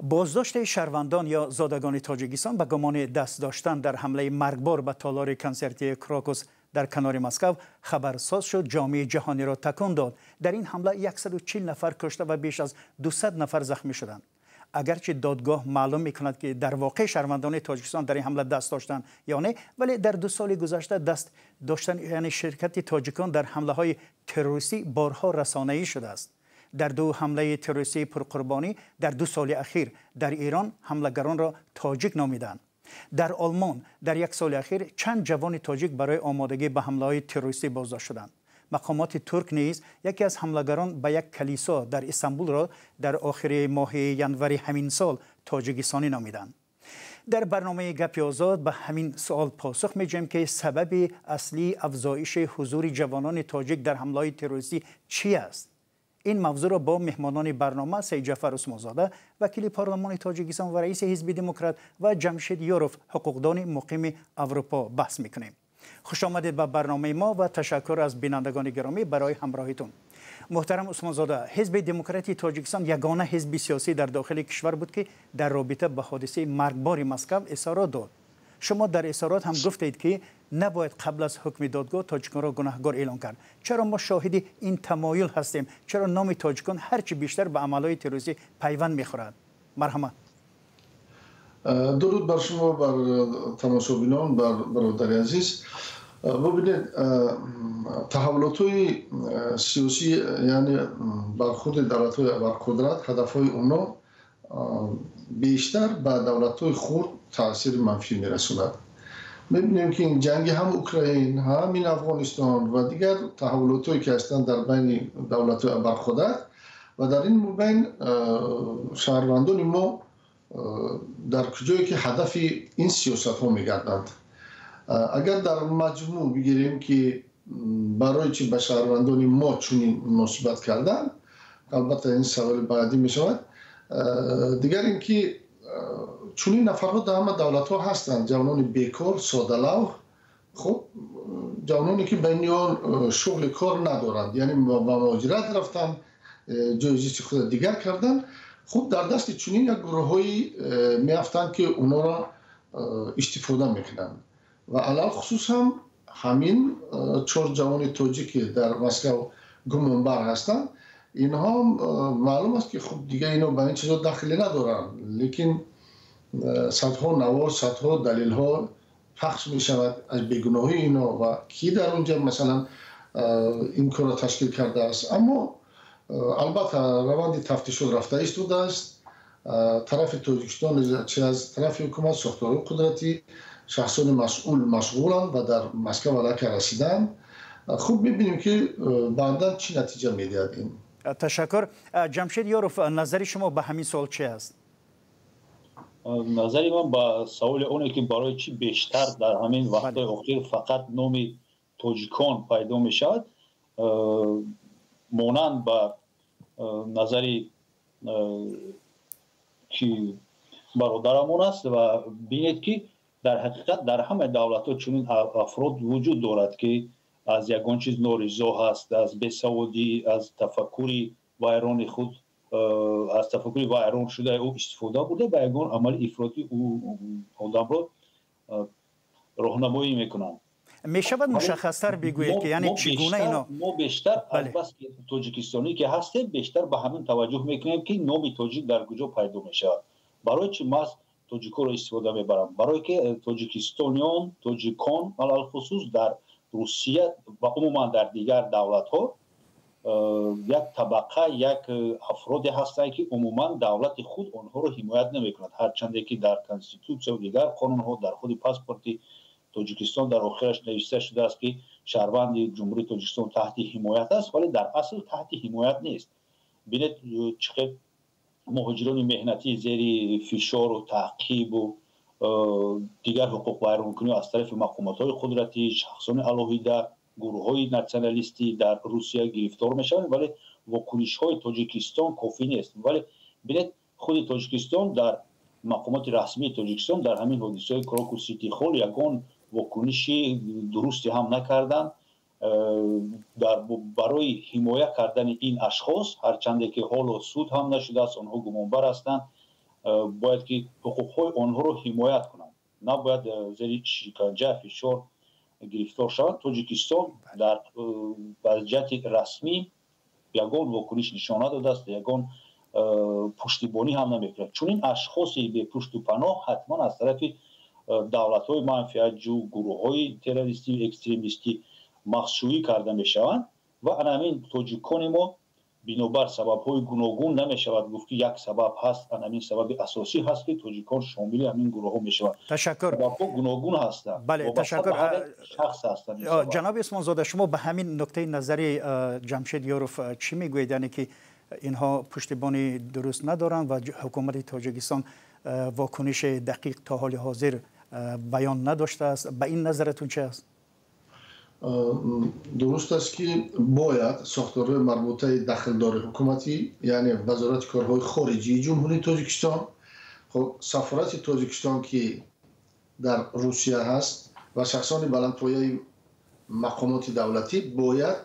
Боздошти шаҳрвандон ё зодагони Тоҷикистон ба гумони даст доштан дар ҳамлаи маргбор ба толори консертии Крокус дар канори Москва хабарсоз шуд, ҷомеаи ҷаҳониро такон дод. Дар ин ҳамла 140 нафар кушта ва беш аз 200 нафар захмӣ шуданд. Агарчи додгоҳ маълум мекунад, ки дар воқеъ шаҳрвандони Тоҷикистон дар ин ҳамла даст доштанд ё не, вале дар 2 соли гузашта даст доштан, яъне ширкати тоҷикон дар ҳамлаҳои террористӣ борҳо расонаӣ шудааст. Дар ду ҳамлаи террористии пурқурбонӣ дар 2 соли ахир дар Эрон ҳамлагаронро тоҷик номиданд. Дар Олмон дар як соли ахир чанд ҷавони тоҷик барои омодагӣ ба ҳамлаҳои террористӣ боздошт шуданд. Мақомоти турк низ яке аз ҳамлагарон ба як калисо дар Истанбулро дар охири моҳи январи ҳамин сол тоҷикистонӣ номиданд. Дар барномаи «Гапи озод» ба ҳамин суол посух меҷӯем, ки сабаби аслии афзоиши ҳузури ҷавонони тоҷик дар ҳамлаҳои террористӣ чӣ аст? Ин мавзӯъро бо меҳмонони барнома, Саидҷафар Усмонзода, вакили парлумони Тоҷикистон ва раиси Ҳизби Демократ, ва Ҷамшед Ёров, ҳуқуқдони муқими Аврупо, баҳс мекунем. Хуш омадед ба барномаи мо ва ташаккур аз бинандагони гиромӣ барои ҳамроҳитон. Муҳтарам Усмонзода, Ҳизби Демократии Тоҷикистон ягона ҳизби сиёсӣ дар дохили кишвар буд, ки дар робита ба ҳодисаи маргбори Москав изҳорот дод. Шумо дар изҳорот ҳам гуфтед, ки набояд қабл аз ҳукми додгоҳ тоҷиконро гунаҳгор эълон кард. Чаро мо шоҳиди ин тамоюл ҳастем? Чаро номи тоҷикон ҳарчи бештар ба амалҳои террористӣ пайванд мехӯрад? Марҳамат. Дуруд бар шумо, бар тамошобинон, бар бародари азиз. Бубинед, таҳаввулотҳои сиёсӣ, яъне бархурди давлатҳои абарқудрат, ҳадафҳои онҳо бештар ба давлатҳои хурд таъсири манфӣ мерасонад. Мебинем, ки ин ҷанги ҳам Украин, ҳам ин Афғонистон ва дигар таҳаввулотҳое, ки ҳастанд дар байни давлатҳои абарқудрат, ва дар ин мобайн шаҳрвандони мо дар куҷое ки ҳадафи ин сиёсатҳо мегарданд. Агар дар маҷмӯъ бигирем, ки барои чӣ ба шаҳрвандони мо чунин муносибат карданд, албатта, ин саволи баъдӣ мешавад. Дигар ин ки чунин нафарҳо дар ҳама давлатҳо ҳастанд: ҷавонони бекор, содалавҳ, хуб, ҷавононе, ки байни он шуғли кор надоранд, яъне ба муҳоҷират рафтанд, ҷои зисти худро дигар карданд. Хуб, дар дасти чунин як гурӯҳҳое меафтанд, ки онҳоро истифода мекунанд. Ва алалхусус ҳам ҳамин чор ҷавони тоҷик, ки дар Москав гумонбар ҳастанд, инҳо маълум аст, ки хуб, дигар ино ба ин чизо дахле надоранд, лекин садҳо навор, садҳо далелҳо пахш мешавад аз бегуноҳии ино ва ки дар он ҷо, масалан, ин корро ташкил кардааст. Аммо албатта, раванди тафтишот рафта истодааст. Тарафи Тоҷикистон, чи аз тарафи ҳукумат, сохторҳои қудратӣ, шахсони масъул машғуланд ва дар Москав аллакай расиданд. Хуб, мебинем, ки баъдан чӣ натиҷа медиҳад ин. Ташаккур. Ҷамшед Ёров, назари шумо ба ҳамин суол чи аст? Назари ман ба саволи оне, ки барои чӣ бештар дар ҳамин вақтҳои охир фақат номи тоҷикон пайдо мешавад, монанд ба назари ки бародарамон аст. Ва бинед, ки дар ҳақиқат дар ҳамаи давлатҳо чунин афрод вуҷуд дорад, ки аз ягон чиз норизо ҳаст, аз бесаводӣ, аз тафаккури вайрони худ, аз тафаккури вайрон шудаи ӯ истифода бурда, ба ягон амали ифротӣ ӯ одамро роҳнамоӣ мекунанд. Мешавад мушаххастар бигӯед, ки яъне чӣ гуна ино Мо бештар, азбаски тоҷикистонӣ ки ҳастем, бештар ба ҳамин таваҷҷӯҳ мекунем, ки номи тоҷик дар куҷо пайдо мешавад. Барои чӣ маҳз тоҷикоро истифода мебарам? Барое ки тоҷикистониён, тоҷикон алалхусус дар Русия ва умуман дар дигар давлатҳо як табақа, як афроде ҳастанд, ки умуман давлати худ онҳоро ҳимоят намекунад. Ҳарчанде ки дар конститутсия, дигар қонунҳо, дар худи паспорти Тоҷикистон дар охираш навишта шудааст, ки шаҳрванди Ҷумҳурии Тоҷикистон таҳти ҳимоят аст, вале дар асл таҳти ҳимоят нест. Бинед, чӣ хел муҳоҷирони меҳнатӣ зери фишору таъқибу дигар ҳуқуқвайронкунӣ аз тарафи мақомотҳои қудратӣ, шахсони алоҳида, гурӯҳҳои натсионалистӣ дар Русия гирифтор мешаванд, вале вокунишҳои Тоҷикистон кофӣ нест. Вале бинед, худи Тоҷикистон, дар мақомоти расмии Тоҷикистон дар ҳамин ҳодисаҳои Крокус Сити Холл ягон вокуниши дурусте ҳам накарданд дар барои ҳимоя кардани ин ашхос, ҳарчанде ки ҳоло суд ҳам нашудааст, онҳо гумонбар ҳастанд. Бояд ки ҳуқуқҳои онҳоро ҳимоят кунанд, набояд зери шиканҷа, фишор гирифтор шаванд. Тоҷикистон дар вазъияти расмӣ ягон вокуниш нишон надодааст, ягон пуштибонӣ ҳам намекунад. Чунин ашхоси бепушту паноҳ ҳатман аз тарафи давлатҳои манфиатҷӯ, гурӯҳҳои террористию экстремистӣ махсӯӣ карда мешаванд ва ана ҳамин тоҷикони мо бинобар сабабҳои гуногун намешавад гуфт, ки як сабаб ҳаст, ана ҳамин сабаби асосӣ ҳаст, ки тоҷикон шомили ҳамин гурӯҳҳо мешаванд. Ташаккур. Сабабҳо гуногун ҳастанд. Бале, ташаккур. Шахс ҳастанд. Ҷаноби Усмонзода, шумо ба ҳамин нуктаи назари Ҷамшед Ёров чӣ мегӯед? Яъне ки инҳо пуштибонӣ дуруст надоранд ва ҳукумати Тоҷикистон вокуниши дақиқ то ҳоли ҳозир баён надоштааст. Ба ин назаратун чи аст? Дуруст аст, ки бояд сохторҳои марбутаи дахлдори ҳукуматӣ, яъне Вазорати корҳои хориҷии Ҷумҳурии Тоҷикистон, хоб, сафорати Тоҷикистон, ки дар Русия ҳаст, ва шахсони баландпояи мақомоти давлатӣ бояд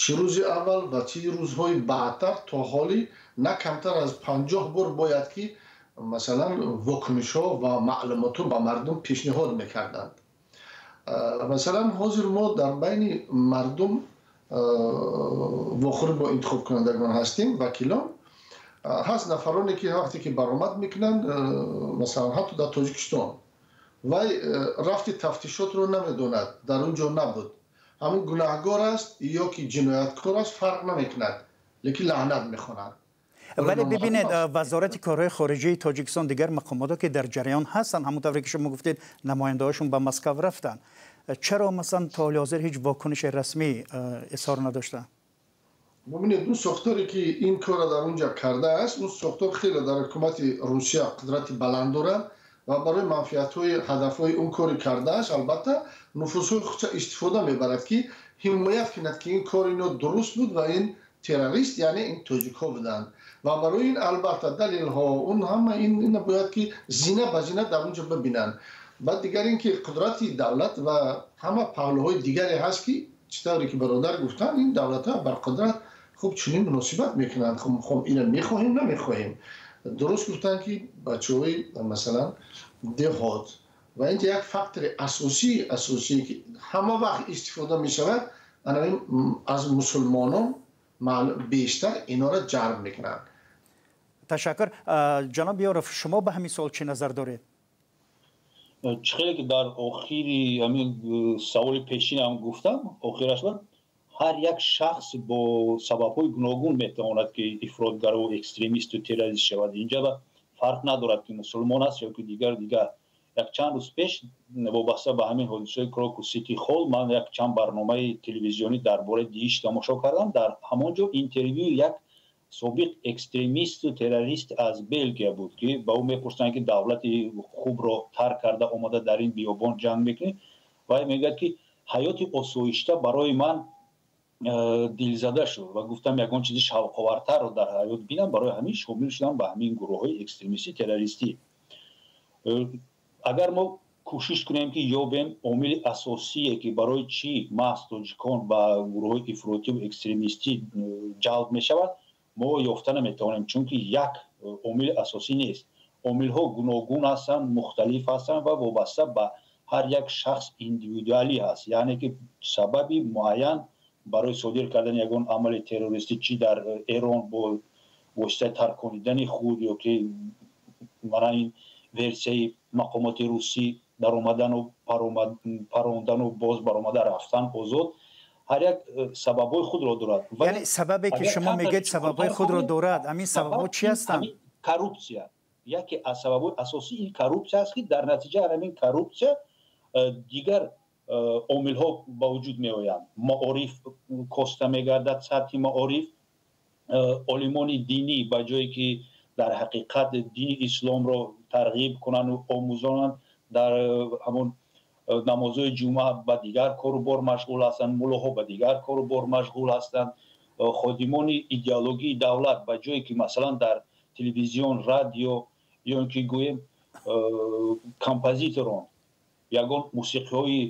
чӣ рӯзи аввал ва чӣ рӯзҳои баъдтар то ҳоли на камтар аз 50 бор бояд ки масалан вокунишҳо ва маълумотҳо ба мардум пешниҳод мекарданд. Масалан, ҳозир мо дар байни мардум вохӯрӣ бо интихобкунандагон ҳастем, вакилон ҳаст, нафароне ки вақте ки баромад мекунанд, масалан, ҳатто дар Тоҷикистон, вай рафти тафтишотро намедонад, дар он ҷо набуд, ҳамун гунаҳгор аст ё ки ҷинояткор аст, фарқ намекунад, лекин лаънат мехонад. Вале бибинед, Вазорати корҳои хориҷии Тоҷикистон, дигар мақомотҳо, ки дар ҷараён ҳастанд, ҳамон тавре ки шумо гуфтед, намояндаҳошон ба Москав рафтанд, чаро масалан то ҳоли ҳозир ҳеҷ вокуниши расмӣ изҳор надоштанд? Бибинед, он сохторе ки ин корро дар он ҷо кардааст, он сохтор хеле дар ҳукумати Русия қудрати баланд дорад ва барои манфиатҳои ҳадафҳои он кори кардааст, албатта, нуфузҳои худша истифода мебарад, ки ҳимоят кунад, ки ин кор ино дуруст буд ва ин террорист, яъне ин тоҷикҳо буданд. Ва барои ин, албатта, далелҳо, он ҳама ин бояд ки зина ба зина дар он ҷо бибинанд. Баъд дигар ин ки қудрати давлат ва ҳама паҳлӯҳои дигаре ҳаст, ки чӣ тавре ки бародар гуфтанд, ин давлатҳо бар қудрат хуб чунин муносибат мекунанд. Хуб, ина мехоҳем, намехоҳем. Дуруст гуфтанд, ки бачаҳои масалан деҳот ва инҷа як фактори асосие, ки ҳама вақт истифода мешавад, ана аз мусулмонон бештар инора ҷалб мекунанд. Ташаккур. Ҷаноб Ёров, шумо ба ҳамин суол чӣ назар доред? Чӣ хеле ки дар охири ҳамин саволи пешинам гуфтам, охираш ҳар як шахс бо сабабҳои гуногун метавонад, ки ифротгарову экстремисту террорист шавад. Инҷа фарқ надорад, ки мусулмон аст ё ки дигар. Якчанд рӯз пеш вобаста ба ҳамин ҳодисаи Крокус Сити Холл ман якчанд барномаи телевизионӣ дар бораи ДИИШ тамошо кардам. Дар ҳамон ҷо интервюи як собиқ экстремисту террорист аз Белгия буд, ки ба ӯ мепурсанд, ки давлати хубро тарк карда омада дар ин биёбон ҷанг мекунӣ. Вай мегӯяд, ки ҳаёти осоишта барои ман дилзада шуд ва гуфтам, ягон чизи шавқовартарро дар ҳаёт бинам, барои ҳамин шомил шудам ба ҳамин гурӯҳҳои экстремистӣ, террористӣ. Агар мо кӯшиш кунем, ки ёбем омили асосие, ки барои чӣ маҳз тоҷикон ба гурӯҳҳои ифротиву экстремистӣ ҷалб мешавад, мо ёфта наметавонем, чунки як омили асосӣ нест. Омилҳо гуногун ҳастанд, мухталиф ҳастанд ва вобаста ба ҳар як шахс индивидуалӣ ҳаст. Яъне ки сабаби муайян барои содир кардани ягон амали террористӣ, чӣ дар Эрон бо воситаи тарконидани худ ё ки мана ин версияи мақомоти русӣ, даромадану парондану боз баромада рафтан озод, ҳар як сабабҳои худро дорад. Яъне сабабе ки шумо мегӯед, сабабҳои худро дорад, ҳамин сабабҳо чӣ ҳастанд? Коррупсия. Яке аз сабабҳои асосӣ ин коррупсия аст, ки дар натиҷаи ҳамин коррупсия дигар омилҳо ба вуҷуд меоянд. Маориф коста мегардад, сатҳи маориф. Олимони динӣ ба ҷое ки дар ҳақиқат дини исломро тарғиб кунанду омӯзонанд, дар ҳамон намозҳои ҷумъа ба дигар кору бор машғул ҳастанд, муллоҳо ба дигар кору бор машғул ҳастанд. Ходимони идеологии давлат ба ҷое ки масалан дар телевизион, радио ё ин ки гӯем композиторон ягон мусиқиҳои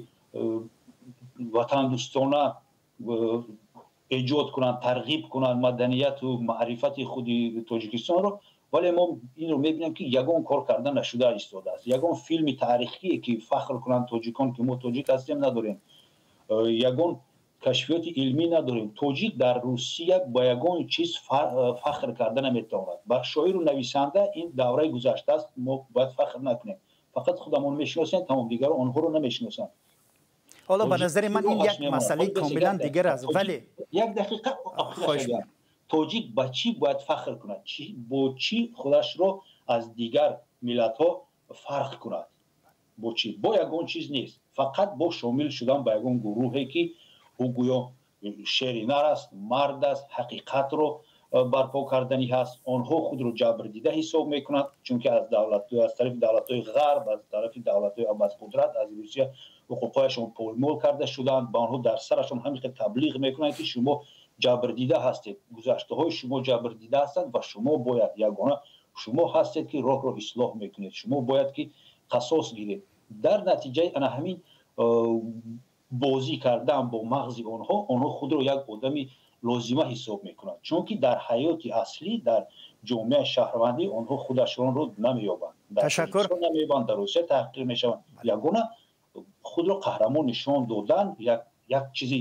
ватандӯстона эҷод кунанд, тарғиб кунанд маданияту маърифати худи Тоҷикистонро, Вале мо инро мебинем, ки ягон кор карда нашуда истодааст. Ягон филми таърихие, ки фахр кунанд тоҷикон, ки мо тоҷик ҳастем, надорем. Ягон кашфиёти илмӣ надорем. Тоҷик дар Русия ба ягон чиз фахр карда наметавонад. Ба шоиру нависанда ин давраи гузаштааст, мо бояд фахр накунем. Фақат худамон мешиносем, тамом, дигарро онҳоро намешиносанд. Ҳоло ба назари ман ин як масъалаи комилан дигар аст, вале Як дақиқа. Тоҷик ба чӣ бояд фахр кунад? Бо чӣ худашро аз дигар миллатҳо фарқ кунад? Бо чӣ? Бо ягон чиз нест, фақат бо шомил шудан ба ягон гурӯҳе, ки ӯ гӯё шери нар аст, мард аст, ҳақиқатро барпо карданӣ ҳаст. Онҳо худро ҷабрдида ҳисоб мекунанд, чунки аз тарафи давлатҳои ғарб, аз тарафи давлатҳои абарқудрат, аз Русия ҳуқуқҳояшон поймол карда шуданд. Ба онҳо дар сарашон ҳамин хел таблиғ мекунанд, ки шумо ҷабрдида ҳастед, гузаштаҳои шумо ҷабрдида ҳастанд ва шумо бояд, ягона шумо ҳастед, ки роҳро ислоҳ мекунед, шумо бояд ки қасос гиред. Дар натиҷаи ана ҳамин бозӣ кардан бо мағзи онҳо, онҳо худро як одами лозима ҳисоб мекунанд, чунки дар ҳаёти аслӣ, дар ҷомеаи шаҳрвандӣ онҳо худашонро намеёбанд. Ташаккур. Намеёбанд, дар Русия таҳқир мешаванд. Ягона худро қаҳрамон нишон додан, як чизи,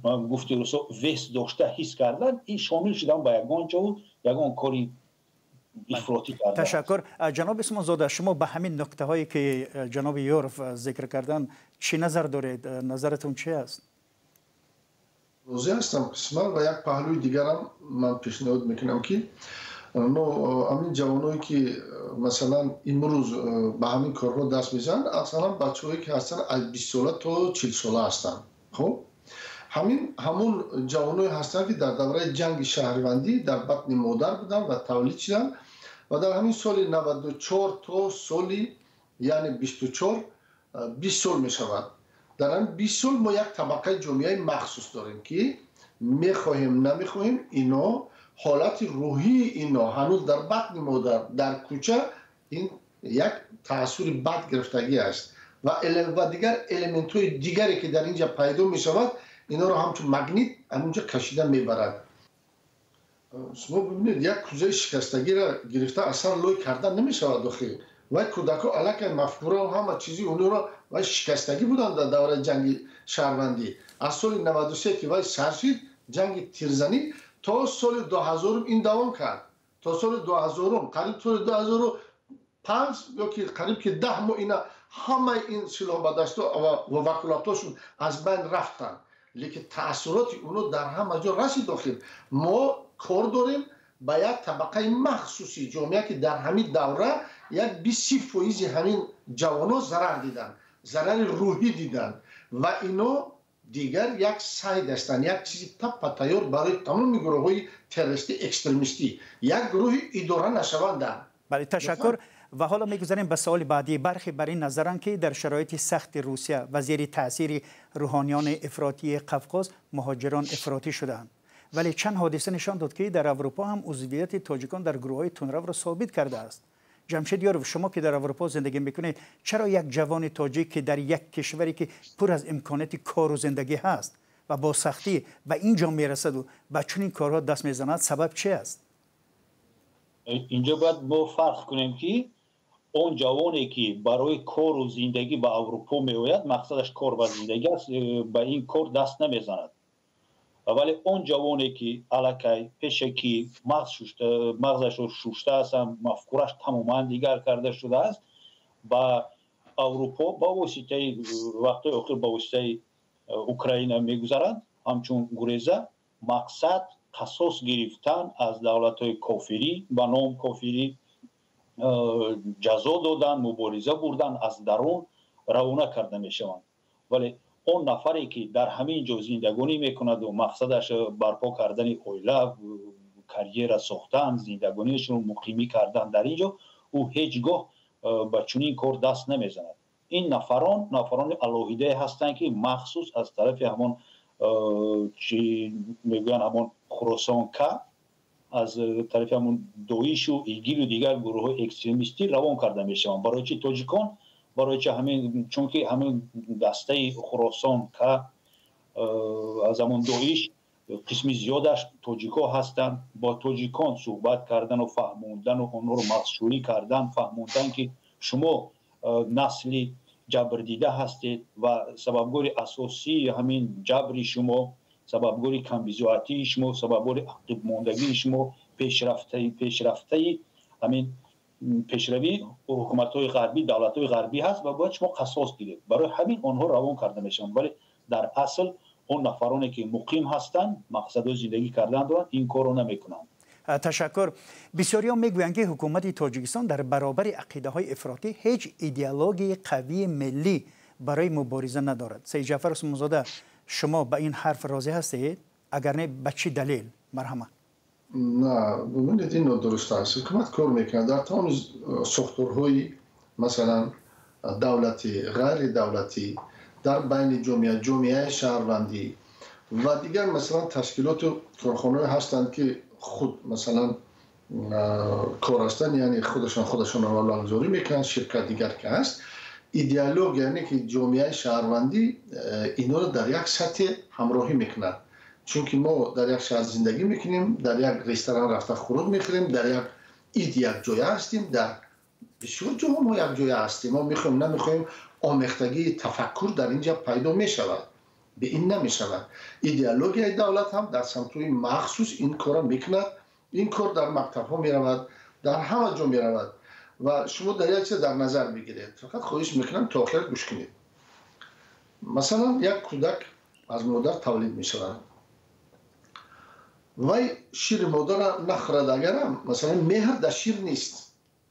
гуфти русо, вес дошта ҳис кардан, ин шомил шудан ба ягон ҷову ягон кори ифротӣ кардан. Ташаккур. Ҷаноби Исмонзода, шумо ба ҳамин нуктаҳое, ки ҷаноби Ёров зикр карданд, чӣ назар доред? Назаратон чи аст? Розӣ ҳастам қисман ва як паҳлӯи дигарам ман пешниҳод мекунам, ки но ҳамин ҷавоное, ки масалан имрӯз ба ҳамин корҳо даст мезананд, аксаран бачаҳое, ки ҳастанд, аз 20сола то 40сола ҳастанд. Хуб, ҳамин ҳамун ҷавоное ҳастанд, ки дар давраи ҷанги шаҳрвандӣ дар батни модар буданд ва тавлид шуданд ва дар ҳамин соли 94 то соли, яъне 24, 20 сол мешавад. Дар ҳамин 20 сол мо як табақаи ҷомеаи махсус дорем, ки мехоҳем, намехоҳем, ино ҳолати рӯҳии ино ҳанӯз дар батни модар, дар кӯча ин як таассури бад гирифтагӣ аст ва дигар элементҳои дигаре, ки дар инҷа пайдо мешавад, инҳоро ҳамчун магнит ҳамунҷа кашида мебарад. Шумо бибинед, як кӯзаи шикастагиро гирифта аз сар лой кардан намешавад. Охир вай кӯдакҳо аллакай мафкура, ҳама чизи онро вай шикастагӣ буданд дар давраи ҷанги шаҳрвандӣ. Аз соли 93, ки вай сар шид, ҷанги тирзанӣ, то соли 2000-ум ин давом кард, то соли 2000-ум, қариб соли 2005 ёки қариб ки 10 моҳ ина ҳамаи ин силоҳбадастҳо ва ваколатҳошон аз байн рафтанд, лекин таассуроти онҳо дар ҳама ҷо расид. Охир мо кор дорем ба як табақаи махсуси ҷомеа, ки дар ҳамин давра як 20-30 фоизи ҳамин ҷавонҳо зарар диданд, зарари рӯҳӣ диданд ва ино дигар як сайд ҳастанд, як чизи таппа тайёр барои тамоми гурӯҳҳои террористӣ, экстремистӣ, як гурӯҳи идора нашаванда. Бале, ташаккур. Ва ҳоло мегузарем ба саволи баъдӣ. Бархе бар ин назаранд, ки дар шароити сахти Русия ва зери таъсири рӯҳониёни ифротии Қавқоз муҳоҷирон ифротӣ шудаанд, вале чанд ҳодиса нишон дод, ки дар Аврупо ҳам узвияти тоҷикон дар гурӯҳҳои тундравро собит кардааст. Ҷамшед Ёров, шумо ки дар Аврупо зиндагӣ мекунед, чаро як ҷавони тоҷик, ки дар як кишваре, ки пур аз имконияти кору зиндагӣ ҳаст ва бо сахтӣ ба ин ҷо мерасаду ба чунин корҳо даст мезанад? Сабаб чи аст? Инҷо бояд мо фарқ кунем, ки он ҷавоне, ки барои кору зиндагӣ ба Аврупо меояд, мақсадаш кор ва зиндагӣ аст, ба ин кор даст намезанад. Вале он ҷавоне, ки аллакай пешакӣ мағзашро шуштааст, мафкураш тамоман дигар карда шудааст, ба Аврупо ба воситаи, вақтҳои охир ба воситаи Украина мегузаранд ҳамчун гуреза. Мақсад қасос гирифтан аз давлатҳои кофирӣ, ба ном кофирӣ, ҷазо додан, мубориза бурдан, аз дарун равона карда мешаванд. Вале он нафаре, ки дар ҳамин ҷо зиндагонӣ мекунаду мақсадаш барпо кардани оила, карьера сохтан, зиндагониашро муқимӣ кардан дар ин ҷо, ӯ ҳеҷ гоҳ ба чунин кор даст намезанад. Ин нафарон нафарони алоҳидае ҳастанд, ки махсус аз тарафи ҳамон, чи мегӯянд, ҳамон Хуросон-К, аз тарафи ҳамон Доишу ИГИЛу дигар гурӯҳҳои экстремистӣ равон карда мешаванд. Барои чи тоҷикон? Барои чи ҳамин? Чунки ҳамин дастаи Хуросон К аз ҳамон Доиш Қисми зиёдаш тоҷикҳо ҳастанд. Бо тоҷикон суҳбат кардану фаҳмондану онҳоро мағзшӯӣ кардан, фаҳмондан, ки шумо насли ҷабрдида ҳастед ва сабабгори асосии ҳамин ҷабри шумо, сабабгори камбизоатии шумо, сабабгори ақибмондагии шумо, пешрафтаи ҳамин пешравии ҳукуматҳои ғарбӣ, давлатҳои ғарбӣ ҳаст ва бояд шумо қасос гиред. Барои ҳамин онҳо равон карда мешаванд. Вале дар асл он нафароне ки муқим ҳастанд, мақсадҳои зиндагӣ кардан доранд, ин корро намекунанд. Ташаккур. Бисёриҳо мегӯянд, ки ҳукумати Тоҷикистон дар баробари ақидаҳои ифротӣ ҳеҷ идеологияи қавии миллӣ барои мубориза надорад. Саидҷафар Усмонзода, шумо ба ин ҳарф розӣ ҳастед? Агар не, ба чӣ далел? Марҳамат. На, бубинед, ин нодуруст аст. Ҳукумат кор мекунад дар тамоми сохторҳои, масалан, давлатӣ, ғайридавлатӣ, дар байни ҷомеа, ҷомеаи шаҳрвандӣ ва дигар, масалан, ташкилоту корхонаҳое ҳастанд, ки худ, масалан, кор ҳастанд, яъне худашон худашонро маблағгузорӣ мекунанд, ширкат дигар ки ҳаст. Идеология, яъне ки ҷомеаи шаҳрвандӣ инҳоро дар як сатҳе ҳамроҳӣ мекунад, чунки мо дар як шаҳр зиндагӣ мекунем, дар як ресторан рафта хӯрок мехӯрем, дар як ид якҷоя ҳастем, дар бисёр ҷоҳо мо якҷоя ҳастем. Мо мехоҳем, намехоҳем, омехтагии тафаккур дар ин ҷа пайдо мешавад, бе ин намешавад. Идеологияи давлат ҳам дар самтҳои махсус ин корро мекунад. Ин кор дар мактабҳо меравад, дар ҳама ҷо меравад. Ва шумо дар як чиз дар назар бигиред, фақат хоҳиш мекунам, то охир гӯш кунед. Масалан, як кӯдак аз модар тавлид мешавад, вай шири модарра нахӯрад агарам, масалан, меҳр дар шир нест.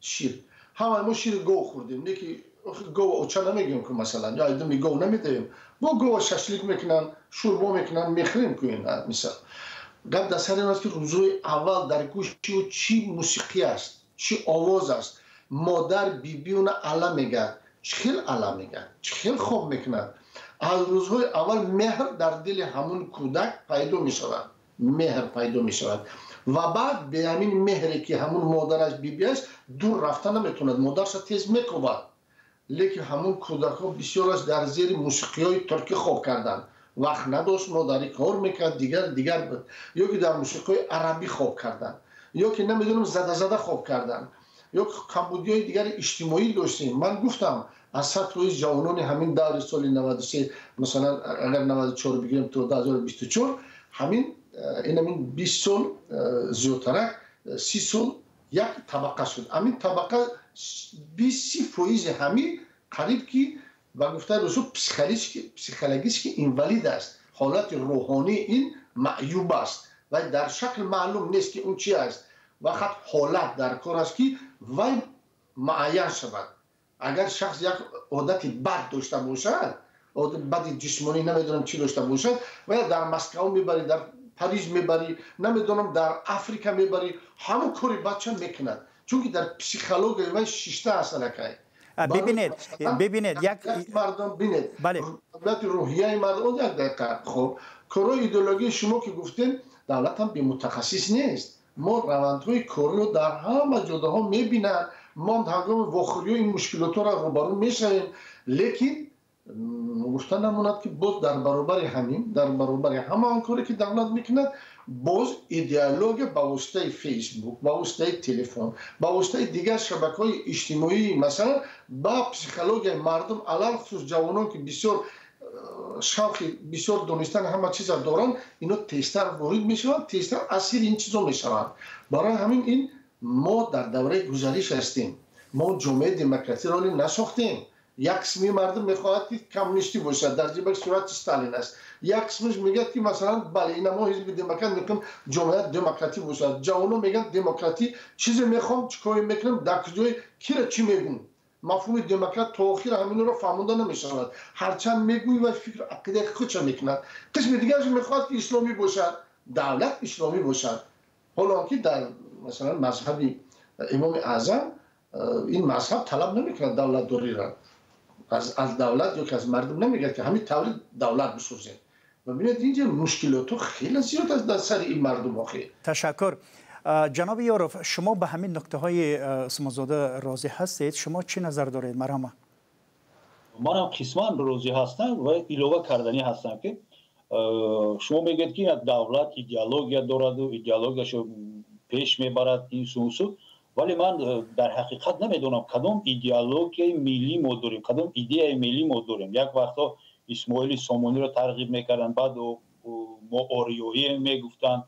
Шир, ҳамаи мо шири гов хӯрдем, не ки гов оча намегӯем ку, масалан, ё айдуми гов намедиҳем. Бо гова шашлик мекунанд, шӯрбо мекунанд, мехӯрем ку. Ин мисал. Гап дар сари он аст, ки рӯзҳои аввал дар гӯши ӯ чӣ мусиқӣ аст, чӣ овоз аст. Модар, биби уна ала мегӯяд, чӣ хел ала мегӯяд, чӣ хел хоб мекунад. Аз рӯзҳои аввал меҳр дар дили ҳамун кӯдак пайдо мешавад, меҳр пайдо мешавад ва баъд бе ҳамин меҳре, ки ҳамун модараш, бибиаш, дур рафта наметавонад, модарша тез мекобад. Лекин ҳамун кӯдакҳо бисёраш дар зери мусиқиҳои туркӣ хоб карданд, вақт надошт, модарӣ кор мекард, дигар дигар буд, ё ки дар мусиқиҳои арабӣ хоб карданд, ё ки намедонам, зада зада хоб карданд, ё камбудиҳои дигари иҷтимоӣ доштем. Ман гуфтам, аз 100% ҷавонони ҳамин даври соли 93, масалан, агар 94 бигирем, то 2024, ҳамин ин ҳамин 20 сол зиёдтарак, 30 сол як табақа шуд. Ҳамин табақа 20-30 фоизи ҳамин қариб ки, ба гуфтаи русо, психологически инвалид аст, ҳолати рӯҳонии ин маъюб аст ва дар шакл маълум нест, ки он чи аст. Вақат ҳолат дар кор аст, ки вай муайян шавад. Агар шахс як одати бад дошта бошад, одати бади ҷисмонӣ, намедонам, чӣ дошта бошад, ва дар Москав мебарӣ, дар Париж мебарӣ, намедонам, дар Африка мебарӣ, ҳамон кори бача мекунад, чунки дар психологияи вай шишта аст аллакай. Бибинед, бибинед, як мардум, бинед, бале, рӯҳияи мардум. Як дақиқа. Хоб, корҳои идеологии шумо ки гуфтем, давлатам бемутахассис нест. Мо равандҳои кориро дар ҳама ҷодаҳо мебинанд. Мо ҳангоми вохӯриҳо ин мушкилотҳоро рӯбарӯ мешавем. Лекин гуфта намонад, ки боз дар баробари ҳамин, дар баробари ҳама он коре, ки давлат мекунад, боз идеология ба воситаи Фейсбук, ба воситаи телефон, ба воситаи дигар шабакаҳои иҷтимоӣ, масалан, ба психологияи мардум, алалхусус ҷавонон, ки бисёр шавқи бисёр донистан ҳама чиза доранд, ино тезтар ворид мешаванд, тезтар асири ин чизо мешаванд. Барои ҳамин ин мо дар давраи гузариш ҳастем. Мо ҷомеаи демократиро ҳоле насохтем. Як қисми мардум мехоҳад, ки коммунистӣ бошад, дар ҷибак сурати Сталин аст. Як қисмаш мегӯяд, ки, масалан, бале, ина мо ҳизби демократ мехоҳем, ҷомеа демократӣ бошад. Ҷавонон мегӯянд, демократӣ чизе мехоҳам, чӣ коре мекунам, дар куҷои кира чӣ мегӯм. Мафҳуми демократ то охир ҳаминро фаҳмонда намешавад. Ҳарчанд мегӯӣ, ва фикру ақидаи худша мекунад. Қисми дигараш мехоҳад, ки исломӣ бошад, давлат исломӣ бошад, ҳоло ки дар, масалан, мазҳаби Имоми Аъзам ин мазҳаб талаб намекунад давлатдориро аз давлат ё ки аз мардум намегӯяд, ки ҳамин таври давлат бисозем. Ва бинед, инҷа мушкилотҳо хеле зиёд аст дар сари ин мардум охир. Ташаккур. Ҷаноби Ёров, шумо ба ҳамин нуктаҳои Усмонзода розӣ ҳастед? Шумо чӣ назар доред? Марҳама. Манам қисман розӣ ҳастам ва илова карданӣ ҳастам, ки Шумо мегӯед, ки давлат идеология дораду идеологияшо пеш мебарад, ин су, вале ман дар ҳақиқат намедонам, кадом идеологияи миллӣ мо дорем, кадом идеяи миллӣ мо дорем. Як вақтҳо Исмоили Сомониро тарғиб мекарданд, баъд мо ориёӣ мегуфтанд.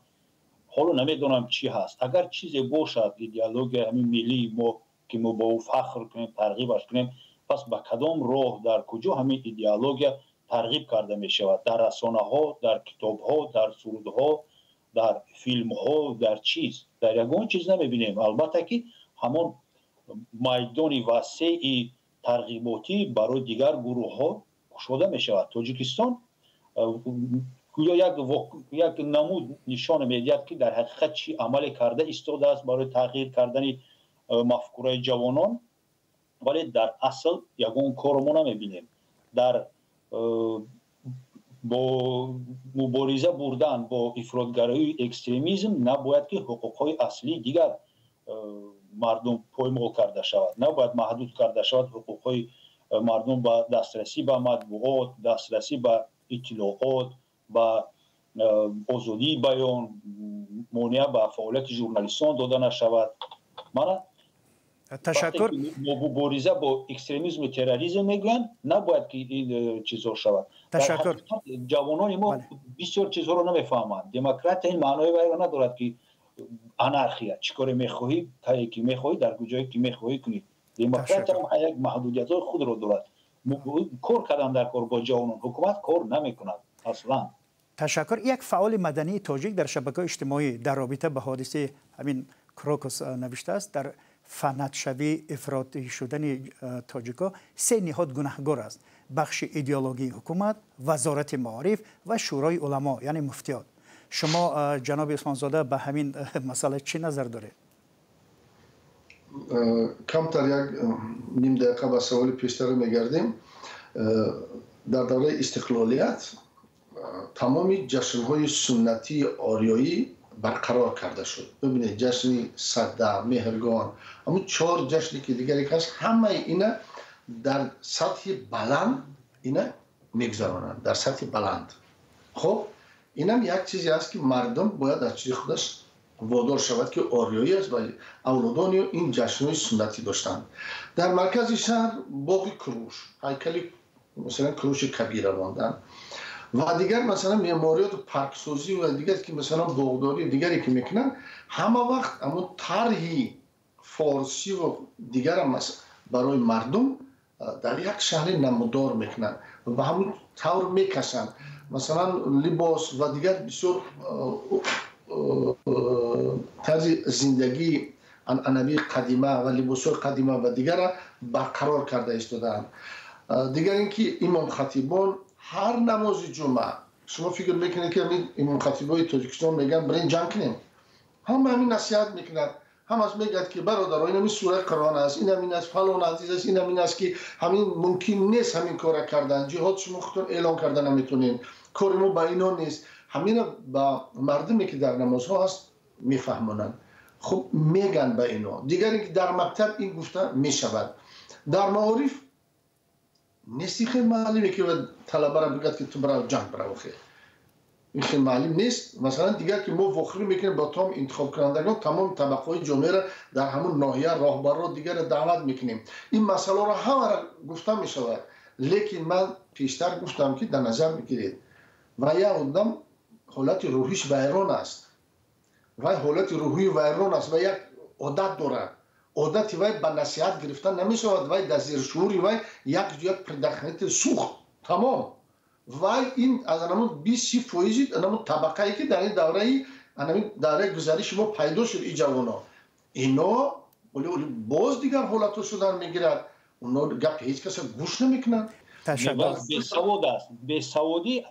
Ҳоло намедонам, чӣ ҳаст. Агар чизе бошад, идеология ҳамин миллии мо, ки мо бо ӯ фахр кунем, тарғибаш кунем, пас ба кадом роҳ, дар куҷо ҳамин идеология тарғиб карда мешавад? Дар расонаҳо, дар китобҳо, дар сурудҳо, дар филмҳо, дар чиз? Дар ягон чиз намебинем. Албатта, ки ҳамон майдони васеи тарғиботӣ барои дигар гурӯҳҳо кушода мешавад. Тоҷикистон гӯё як намуд нишон медиҳад, ки дар ҳақиқат чӣ амале карда истодааст барои тағйир кардани мафкураи ҷавонон, вале дар асл ягон корро мо намебинем. Дар бо мубориза бурдан бо ифротгароию экстремизм набояд, ки ҳуқуқҳои аслии дигар мардум поймол карда шавад, набояд маҳдуд карда шавад ҳуқуқҳои мардум ба дастрасӣ ба матбуот, дастрасӣ ба иттилоот, ба озодии баён, монеа ба фаъолияти журналистон дода нашавад. Мана, Ташаккур. Мубориза бо экстремизму терроризм мегӯянд, набояд, ки ин чизҳо шавад. Ташаккур. Ҷавонони мо бисёр чизҳоро намефаҳманд. Демократия ин маънои вайро надорад, ки анархия, чӣ коре мехоҳӣ, кае ки мехоҳӣ, дар куҷое ки мехоҳӣ кунӣ. Демократия як маҳдудиятҳои худро дорад. Кор кардан дар кор бо ҷавонон, ҳукумат кор намекунад аслан. Ташаккур. Як фаъоли мадании тоҷик дар шабакаҳои иҷтимоӣ дар робита ба ҳодисаи ҳамин Крокус навиштааст: дар фанатшавӣ, ифротӣ шудани тоҷикҳо се ниҳод гунаҳгор аст: бахши идеологии ҳукумат, Вазорати маориф ва Шӯрои уламо, яъне муфтиёт. Шумо, ҷаноби Усмонзода, ба ҳамин масъала чӣ назар доред? Камтар як ним дақиқа ба саволи пештара мегардем. Дар давраи истиқлолият тамоми ҷашнҳои суннатии ориёӣ барқарор карда шуд. Бибинед, ҷашни Садда, Меҳргон, ҳамун чор ҷашне, ки дигаре ҳаст, ҳамаи ина дар сатҳи баланд ина мегузаронанд, дар сатҳи баланд. Хуб, инам як чизе аст, ки мардум бояд аз чизи худаш водор шавад, ки ориёӣ аст ва авлодони ин ҷашнҳои суннатӣ доштанд. Дар маркази шаҳр боғи Куруш, ҳайкали, масалан, Куруши Кабира монданд ва дигар, масалан, меъмориёту парксозӣ ва дигар, ки масалан боғдорӣ дигаре ки мекунанд, ҳама вақт ҳамун тарҳи форсиву дигарам барои мардум дар як шаҳри намудор мекунанд ва ба ҳамун тавр мекашанд. Масалан, либос ва дигар бисёр тарзи зиндагии анъанавии қадима ва либосҳои қадима ва дигара барқарор карда истодаанд. Дигар ин ки имомхатибон ҳар намози ҷумъа, шумо фикр мекунед, ки ҳамин имомхатибои Тоҷикистон мегӯянд, бирен ҷанг кунем? Ҳама ҳамин насиҳат мекунад, ҳамаш мегӯяд, ки бародаро, ин ҳамин сураи Қуръон аст, ин ҳамин аст, фалон азиз аст, ин ҳамин аст, ки ҳамин мумкин нест ҳамин кора кардан, ҷиҳод шумо худтон эълон карда наметонед, кори мо ба ино нест. Ҳамина ба мардуме, ки дар намозҳо ҳаст, мефаҳмонанд. Хуб, мегӯянд ба ино. Дигар ин ки дар мактаб ин гуфта мешавад, дар маориф нести хел муаллиме, ки талабара бигӯяд, ки ту бирав ҷанг, бирав. Хел ин хел муаллим нест. Масалан, дигар ки мо вохӯрӣ мекунем бо тамоми интихобкунандагон, тамоми табақаҳои ҷомеаро дар ҳамун ноҳия, роҳбарро, дигарро даъват мекунем, ин масъаларо ҳамаро гуфта мешавад. Лекин ман пештар гуфтам, ки дар назар бигиред, ва як одам ҳолати рӯҳиш вайрон аст, вай ҳолати рӯҳии вайрон аст ва як одат дорад. Одати вай ба насиҳат гирифта намешавад. Вай дар зершуури вай як предохранитель сӯхт, тамом. Вай ин аз анамун 20-30 фоизи анамун табақае, ки дар ин давраи, анамин давраи гузариши мо пайдо шуд, и ҷавоно, ино боз дигар ҳолатҳо шудан мегирад. Оно гапи ҳеҷ каса гӯш намекунанд. Бесавод аст, бесаводӣ.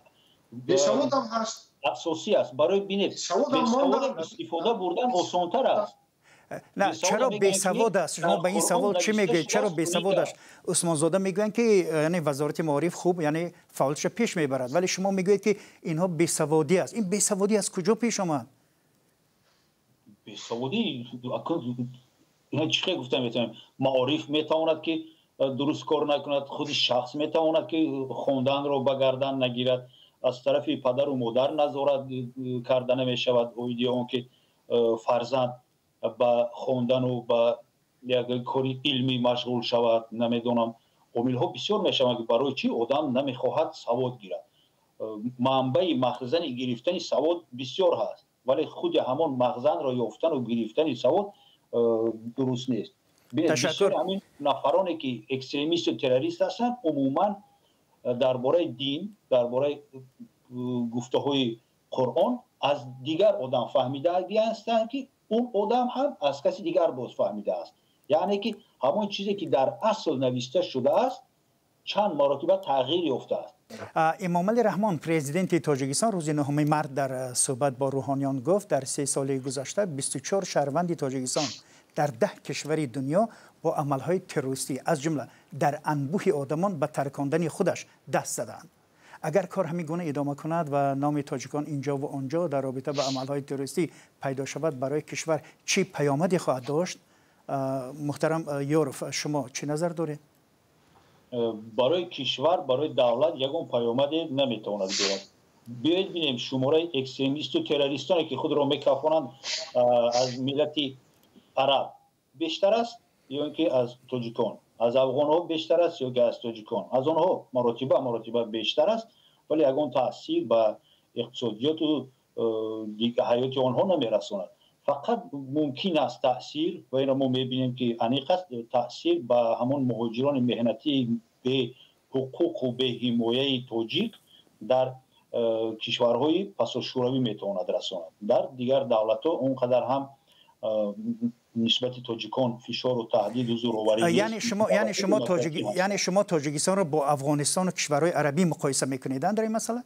Бесаводам ҳаст. Асосӣ аст. Барои бинед, истифода бурдан осонтар аст. На, чаро бесавод аст? Шумо ба ин савол чӣ мегӯед? Чаро бесавод аст? Усмонзода мегӯянд, ки яъне Вазорати маориф хуб, яъне фаъолиятша пеш мебарад, вале шумо мегӯед, ки инҳо бесаводӣ аст. Ин бесаводӣ аз куҷо пеш омад? Бесаводӣ ина чӣ хел гуфта метавонем? Маориф метавонад, ки дуруст кор накунад, худи шахс метавонад, ки хонданро ба гардан нагирад. Аз тарафи падару модар назорат карда намешавад оиди он ки фарзанд ба хондану ба як кори илмӣ машғул шавад. Намедонам, омилҳо бисёр мешаванд, ки барои чӣ одам намехоҳад савод гирад. Манбаи махзани гирифтани савод бисёр ҳаст, вале худи ҳамон махзанро ёфтану гирифтани савод дуруст нест. Бисёр ҳамин нафароне ки экстремисту террорист ҳастанд, умуман дар бораи дин, дар бораи гуфтаҳои Қуръон аз дигар одам фаҳмидаги ҳастанд, ки он одам ҳам аз каси дигар боз фаҳмидааст. Яъне ки ҳамон чизе ки дар асл нависта шудааст, чанд маротиба тағйир ёфтааст. Эмомалӣ Раҳмон, президенти Тоҷикистон, рӯзи 9 март дар суҳбат бо рӯҳониён гуфт, дар 3 соли гузашта 24 шаҳрванди Тоҷикистон дар 10 кишвари дунё бо амалҳои террористӣ, аз ҷумла дар анбӯҳи одамон ба таркондани худаш даст задаанд. Агар кор ҳамин гуна идома кунад ва номи тоҷикон инҷо ва онҷо дар робита ба амалҳои террористӣ пайдо шавад, барои кишвар чӣ паёмаде хоҳад дошт? Муҳтарам Ёров, шумо чӣ назар доред? Барои кишвар, барои давлат ягон паёмаде наметавонад биёрад. Биёед бинем шумораи экстремисту террористоне ки худро мекафонанд, аз миллати араб бештар аст ё ин ки аз тоҷикон, аз афғонҳо бештар аст ё ки аз тоҷикон? Аз онҳо маротиба маротиба бештар аст, вале ягон таъсир ба иқтисодиёту ҳаёти онҳо намерасонад. Фақат мумкин аст таъсир, ва инро мо мебинем ки аниқ аст, таъсир ба ҳамон муҳоҷирони меҳнатии беҳуқуқу беҳимояи тоҷик дар кишварҳои пасошӯравӣ метавонад расонад. Дар дигар давлатҳо он қадар ҳам нисбати тоҷикон фишору таҳдиду зӯроварӣ. Яъне шумо Тоҷикистонро бо Афғонистону кишварҳои арабӣ муқоиса мекунед дар ин масъала?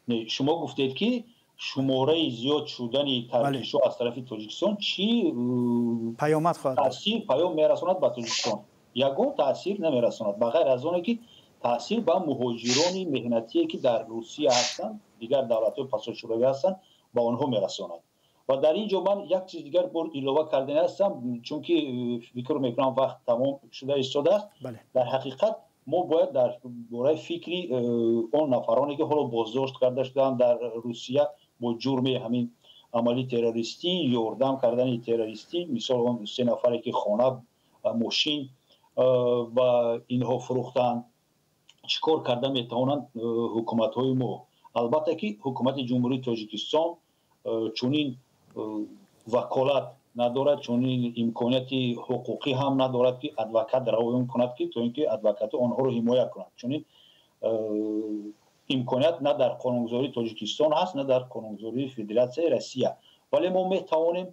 Не, шумо гуфтед, ки шумораи зиёд шудани таркишҳо аз тарафи Тоҷикистон чӣ паёмад хоҳад таъсир паём мерасонад ба Тоҷикистон. Ягон таъсир намерасонад, ба ғайр аз оне ки таъсир ба муҳоҷирони меҳнатие ки дар Русия ҳастанд, дигар давлатҳои пасошӯравӣ ҳастанд, ба онҳо мерасонад. Ва дар ин ҷо ман як чиз дигар бор илова кардани ҳастам, чунки фикр мекунам, вақт тамом шуда истодааст. Дар ҳақиқат мо бояд дар бораи фикри он нафароне ки ҳоло боздошт карда шуданд дар Русия бо ҷурми ҳамин амали террористӣ, ёрдам кардани террористӣ, мисол он се нафаре ки хона, мошин ба инҳо фурӯхтанд, чӣ кор карда метавонанд ҳукуматҳои мо? Албатта ки ҳукумати Ҷумҳурии Тоҷикистон чунин ваколат надорад, чунин имконияти ҳуқуқӣ ҳам надорад, ки адвокат равон кунад, ки то ин ки адвокатҳо онҳоро ҳимоя кунанд. Чунин имконият на дар қонунгузории Тоҷикистон ҳаст, на дар қонунгузории Федератсияи Россия. Вале мо метавонем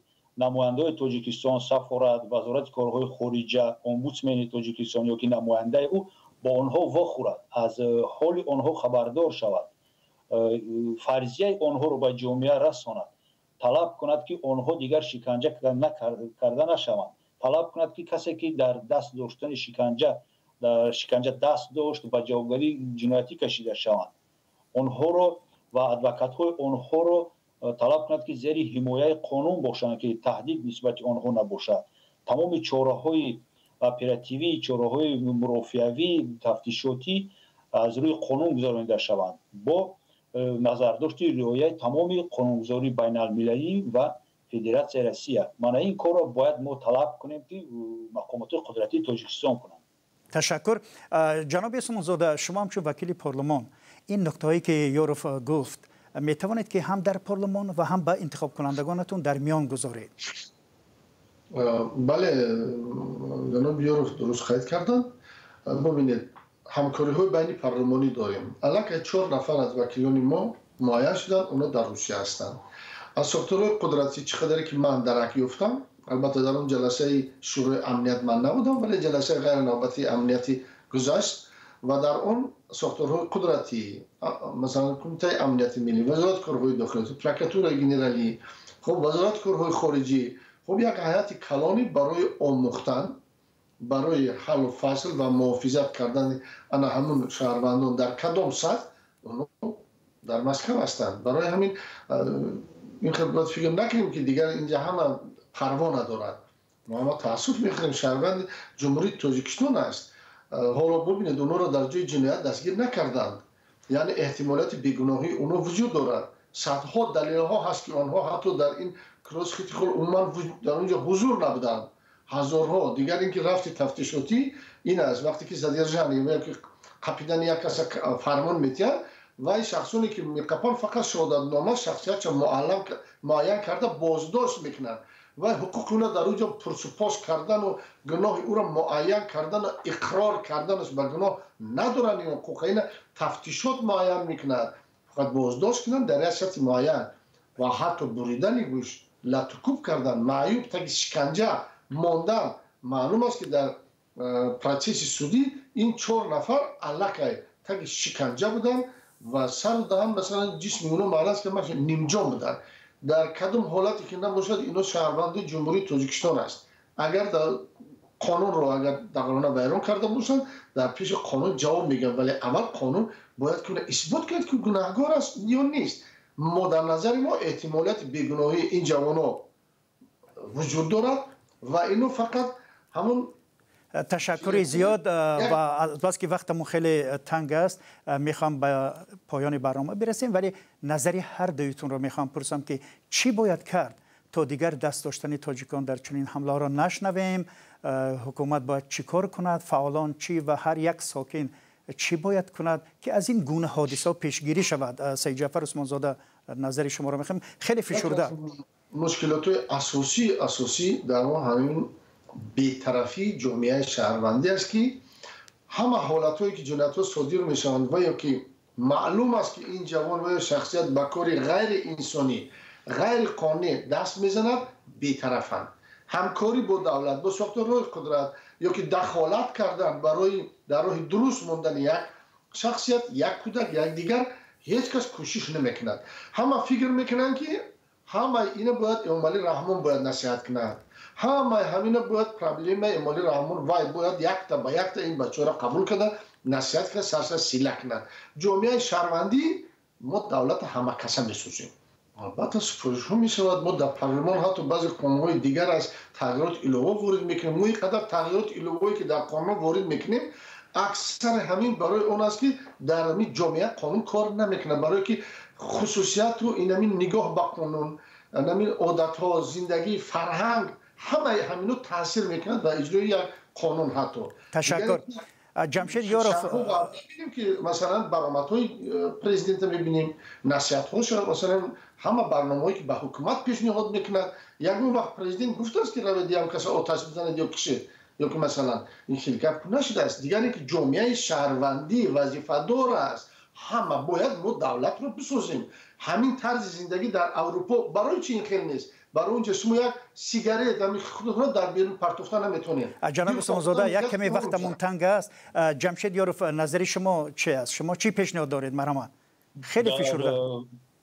намояндаҳои Тоҷикистон, сафорат, Вазорати корҳои хориҷа, омбудсмени Тоҷикистон ё ки намояндаи ӯ бо онҳо вохӯрад, аз ҳоли онҳо хабардор шавад, фарзияи онҳоро ба ҷомеа расонад, талаб кунад, ки онҳо дигар шиканҷа карда нашаванд, талаб кунад, ки касе ки дар даст доштани шиканҷа, дар шиканҷа даст дошт, ба ҷавобгарии ҷиноятӣ кашида шаванд, онҳоро ва адвокатҳои онҳоро талаб кунад, ки зери ҳимояи қонун бошанд, ки таҳдид нисбати онҳо набошад, тамоми чораҳои оперативӣ, чораҳои мурофиавӣ, тафтишотӣ аз рӯи қонун гузаронида шаванд бо назардошти риояи тамоми қонунгузории байналмилалӣ ва Федератсияи Россия. Мана ин корро бояд мо талаб кунем, ки мақомоти қудратии Тоҷикистон кунанд. Ташаккур. Ҷаноби Усмонзода, шумо ҳамчун вакили парлумон ин нуктаҳое ки Ёров гуфт, метавонед ки ҳам дар парлумон ва ҳам ба интихобкунандагонатон дар миён гузоред? Бале, ҷаноби Ёров дуруст қайд карданд. Бубинед, ҳамкориҳои байни парлумонӣ дорем. Аллакай чор нафар аз вакилони мо муайян шуданд, онҳо дар Русия ҳастанд. Аз сохторҳои қудратӣ, чӣ қадаре ки ман дарак ёфтам, албатта дар он ҷаласаи Шӯрои амният ман набудам, вале ҷаласаи ғайрнавбатии амнияти гузашт ва дар он сохторҳои қудратӣ, масалан Кумитаи амнияти миллӣ, Вазорати корҳои дохилӣ, Прокуратураи генералӣ, хуб, Вазорати корҳои хориҷӣ, хуб, як ҳайати калонӣ барои омӯхтан, барои ҳаллу фасл ва муҳофизат кардани ана ҳамун шаҳрвандон дар кадом сатҳ онҳо дар Москав ҳастанд. Барои ҳамин ин хел бояд фикр накунем, ки дигар инҷа ҳама парво надорад. Мо ҳама таассуф мехӯрем, шаҳрванди Ҷумҳурии Тоҷикистон аст. Ҳоло бубинед, онҳоро дар ҷои ҷиноят дастгир накарданд. Яъне эҳтимолияти бегуноҳии онҳо вуҷуд дорад. Садҳо далелҳо ҳаст, ки онҳо ҳатто дар ин Крокус Сити Холл умуман дар он ҷо ҳузур набуданд. Ҳазорҳо. Дигар ин ки рафти тафтишотӣ ин аст, вақте ки задержание ё ки қапидани як каса фармон метиҳанд, вай шахсоне ки меқапанд, фақат шаҳодатнома шахсиятша муайян карда боздошт мекунанд. Вай ҳуқуқи ӯро дар он ҷо пурсупос кардану гуноҳи ӯро муайян кардану иқрор карданаш ба гуноҳ надоранд. Ин ҳуқуқа ина тафтишот муайян мекунад. Фақат боздошт кунанд дар як шарти муайян ва ҳатто буридани гӯш, латукӯб кардан, маъюб, таги шиканҷа мондан. Маълум аст, ки дар процесси судӣ ин чор нафар аллакай таги шиканҷа буданд ва сару даҳан, масалан, ҷисми онҳо маълум аст, ки нимҷон буданд. Дар кадом ҳолате ки набошад, ино шаҳрванди Ҷумҳурии Тоҷикистон аст. Агар дар қонунро агар дағалона вайрон карда бошанд, дар пеши қонун ҷавоб мегӯянд, вале аввал қонун бояд ки исбот кунад, ки гунаҳгор аст ё нест. Мо дар назари мо эҳтимолияти бегуноҳии ин ҷавоно вуҷуд дорад ва ино фақат ҳамун Ташаккури зиёд. Ва азбаски вақтамон хеле танг аст, мехоҳам ба поёни барнома бирасем, вале назари ҳар дуютонро мехоҳам пурсам, ки чӣ бояд кард, то дигар даст доштани тоҷикон дар чунин ҳамлаҳоро нашнавем? Ҳукумат бояд чӣ кор кунад, фаъолон чӣ ва ҳар як сокин чӣ бояд кунад, ки аз ин гуна ҳодисаҳо пешгирӣ шавад? Саидҷафар Усмонзода, назари шуморо мехоҳем хеле фишурда. Мушкилотҳои асосӣ дар он ҳамин бетарафии ҷомеаи шаҳрвандӣ аст, ки ҳама ҳолатҳое ки ҷиноятҳо содир мешаванд ва ё ки маълум аст, ки ин ҷавон ва ё шахсият ба кори ғайриинсонӣ, ғайриқонунӣ даст мезанад, бетарафанд. Ҳамкорӣ бо давлат, бо сохторҳои қудрат ё ки дахолат кардан барои дар роҳи дуруст мондани як шахсият, як кӯдак, як дигар ҳеҷ кас кӯшиш намекунад. Ҳама фикр мекунанд, ки ҳамаи ина бояд Эмомалӣ Раҳмон бояд насиҳат кунад, ҳамаи ҳамина бояд проблемаи Эмомалӣ Раҳмон, вай бояд якта ба якта ин бачаҳоро қабул карда, насиҳат карда, сарсар сила кунад. Ҷомеаи шаҳрвандӣ, мо давлата ҳамакаса месозем. Албатта, супоришҳо мешавад. Мо дар парлумон ҳатто баъзе қонунҳои дигар аз тағйирот илова ворид мекунем. Мо ин қадар тағйирот иловое ки дар қонунҳо ворид мекунем, аксари ҳамин барои он аст, ки дар ҳамин ҷомеа қонун кор намекунад, барое ки хусусияту инамин нигоҳ ба қонун, инамин одатҳо, зиндагӣ, фарҳанг, ҳамаи ҳамино таъсир мекунад ба иҷрои як қонун ҳатто. Ташаккур. Ҷамшед Ёров. Мебинем, ки масалан баромадҳои президента мебинем, насиҳатҳоша, масалан, ҳама барномаҳое ки ба ҳукумат пешниҳод мекунад. Ягон вақт президент гуфтааст, ки равед, ям каса оташ бизанед ё кишед, ё ки масалан ин хел гап нашудааст. Дигар ин ки ҷомеаи шаҳрвандӣ вазифадор аст. Ҳама бояд мо давлатро бисозем. Ҳамин тарзи зиндагӣ дар Аврупо барои чи ин хел нест? Барои онҷо шумо як сигарет ҳамин худро дар берун партофта наметавонед. Ҷаноби Усмонзода, як каме вақтамон танг аст. Ҷамшед Ёров, назари шумо чи аст? Шумо чӣ пешниҳод доред? Марҳамат, хеле фишурда.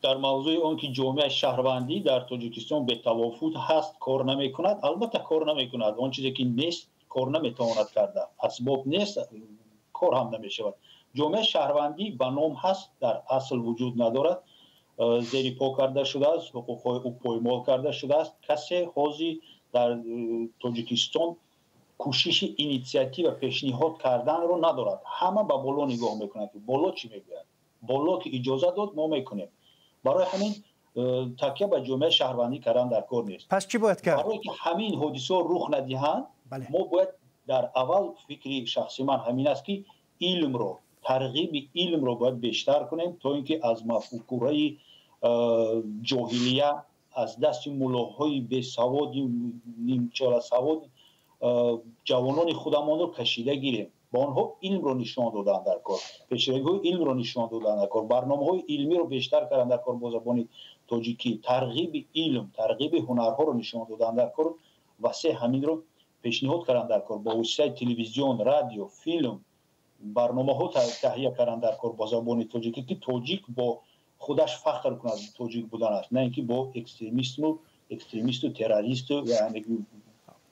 Дар мавзӯи он ки ҷомеаи шаҳрвандӣ дар Тоҷикистон бетавофут ҳаст, кор намекунад, албатта, кор намекунад. Он чизе ки нест, кор наметавонад карда. Асбоб нест, кор ҳам намешавад. Ҷомеаи шаҳрвандӣ ба ном ҳаст, дар асл вуҷуд надорад, зери по карда шудааст, ҳуқуқҳои ӯ поймол карда шудааст. Касе ҳозир дар Тоҷикистон кӯшиши инициатива пешниҳод карданро надорад. Ҳама ба боло нигоҳ мекунанд, ки боло чӣ мегӯяд. Боло ки иҷоза дод, мо мекунем. Барои ҳамин такя ба ҷомеаи шаҳрвандӣ кардан дар кор нест. Пас чӣ бояд кард? Барое ки ҳамин ҳодисаҳо рух надиҳанд, мо бояд дар аввал, фикри шахси ман ҳамин аст, ки илмро, тарғиби илмро бояд бештар кунем, то ин ки аз мафкураи ҷоҳилия, аз дасти мулоҳои бесаводи, нимчоласавод ҷавонони худамонро кашида гирем. Ба онҳо илмро нишон додан дар кор, пешравиҳои илмро нишон додан дар кор, барномаҳои илмиро бештар кардан дар кор бо забони тоҷикӣ, тарғиби илм, тарғиби ҳунарҳоро нишон додан дар кор, васеъ ҳаминро пешниҳод кардан дар кор, бо воситаи телевизион, радио, филм, барномаҳо таҳия кардан дар кор бо забони тоҷикӣ, ки тоҷик бо худаш фахр кунад, тоҷик буданаш, на ин ки бо экстремисту террористу, яъне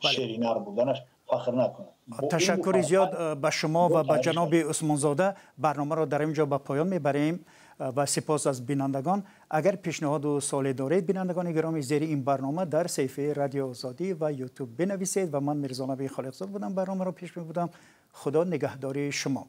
шеринар буданаш фахр накунад. Ташаккури зиёд ба шумо ва ба ҷаноби Усмонзода. Барномаро дар ин ҷо ба поён мебарем ва сипос аз бинандагон. Агар пешниҳоду суоле доред, бинандагони гиромӣ, зери ин барнома дар саҳифаи Радио Озодӣ ва Ютуб бинависед. Ва ман Мирзонаби Холиқзод будам, барномаро пеш мебудам. Худо нигаҳдори шумо.